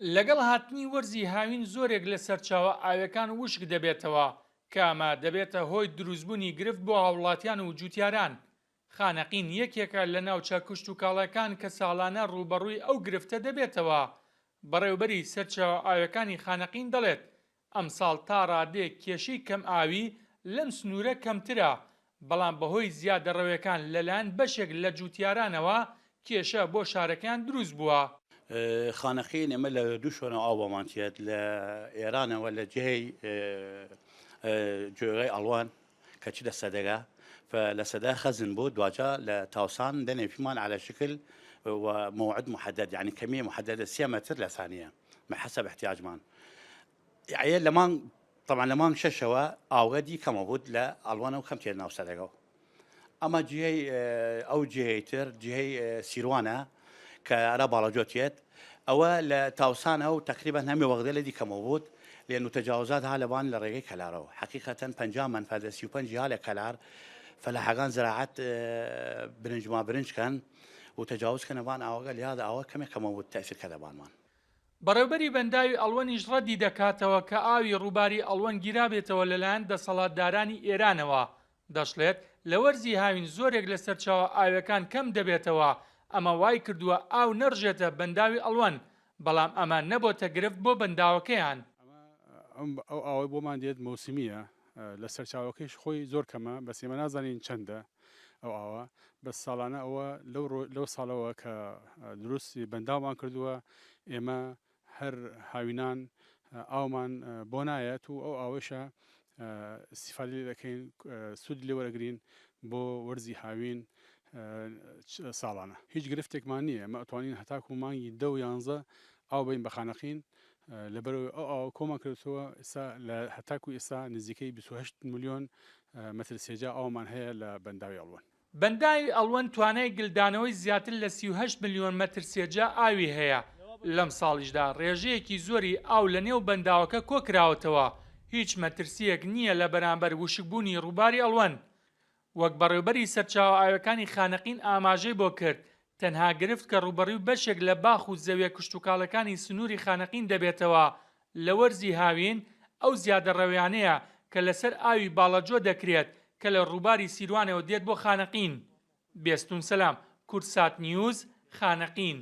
لەگەڵ هاتنی وەرزی هاوین زۆرێک لە سەرچاوە ئاویەکان وشک دەبێتەوە، کە ئەمە دەبێتە هۆی دروستبوونی گرفت بۆ هاوڵاتیان و جوتیاران. خانەقین یەکێکە لە ناوچە کشتوکاڵیەکان کە ساڵانە ڕووبەڕووی ئەو گرفتە دەبێتەوە. بەڕێوبەری سەرچاوە ئاویەکانی خانەقین دەڵێت، ئەمساڵ تا ڕادەیەک کێشەی کەمئاوی لەم سنوورە کەمترە، بەڵام بەهۆی زیادەڕەوێکان لەلایەن بەشێک لە جووتیارانەوە کێشە بۆ شارەکەیان دروست بووە. خانەقین ئێمە لە دوو شوێنەوە ئاو بۆمان تێت، لە ئێرانەوە لە جێی جۆگای ئەڵوەن کە چ لە سەدەگا لە سەدا خەزن بوو دواجا لە تاوسان دەنێ فیمان على شكل وموعد محدد يعني كمية محددة سێ متر لە ثانية حسب احتياجمان یەعێ لە مانگ تەبعەن لە مانگ شەشەوە ئاوگە دی کەمە بوت لە ئەڵوەنە و کەم تێر ناو سەرەگەو ئەمە جێی ئەو جێی تر جێی سیروانە کە ئەرا باڵەجۆ تێت ئەوە لە تاوسانە و تقریبا هەمێ وەغدە لە دی کەمەوە بوت لێن و تەجاوزات ها لەبان لە ڕێگەی کەلارەوە حقیقەتەن 50 منفەدە 35 ها لە کەلار فەلاحەکان زراعەت برنج ما برنج کەن و تەجاوز کەنە بان ئاوەگە لهذا ئاوە کەمێک کەمەوە بوت تەئسیر کەدە بانمان. بەڕێوبەری بەنداوی ئەڵوەنیش ڕەدی دەکاتەوە کە ئاوی ڕووباری ئەڵوەن گیرابێتەوە لەلایەن دەسەڵاتدارانی ئێرانەوە، دەشڵێت، لە وەرزی هاوین زۆرێک لە سەرچاوە ئاویەکان کەم دەبێتەوە، ئەمە وایکردووە ئاو نەڕژێتە بەنداوی ئەڵوەن، بەڵام ئەمە نەبۆتە گرفت بۆ بەنداوەکەیان. ئەمە ئەو ئاوەی بۆمان دێت مەوسمییە، لە سەرچاوەکەیش خۆی زۆر کەمە، بەس ئێمە نازانین چەندە ئەو ئاوە، بەس ساڵانە ئەوە لەو لەو ساڵەوە کە دروستی بەنداومان کردووە ئێمە هەر هاوینان ئاومان بۆ نایەت و ئەو ئاوەیشە ئیستیفادەی لێ دەکەین سوودی لێ وەرەگرین بۆ وەرزی هاوین ساڵانە هیچ گرفتێکمان نییە ئێمە ئەتوانین هەتاکوو مانگی دە و یانزە ئاو بەین بە خانەقین لەبەرئەوەی ئەو ئاوە کۆمان کردووەتەوە ئێستا لە هەتاکو ئێستا نزیکەی 28 ملیۆن مەتر سێجا ئاومان هەیە لە بەنداوی ئەڵوەن. بەنداوی ئەڵوەن توانای گلدانەوەی زیاتر لە 38 ملیۆن مەتر سێجا ئاوی هەیە، لەمساڵیشدا ڕێژەیەکی زۆری ئاو لەنێو بەنداوەکە کۆکراوەتەوە، هیچ مەترسییەک نییە لە بەرامبەر وشکبوونی ڕووباری ئەڵوەن. وەک بەڕێوبەری سەرچاوە ئاویەکانی خانەقین ئاماژەی بۆ کرد، تەنها گرفت کە ڕووبەڕووی بەشێک لە باخ و زەویە کشتوکاڵەکانی سنووری خانەقین دەبێتەوە لە وەرزی هاوین، ئەو زیادەڕەویانەیە کە لەسەر ئاوی باڵەجۆ دەکرێت کە لە ڕووباری سیروانەوە دێت بۆ خانەقین. بێستون سەلام، کوردسات نیوز، خانەقین.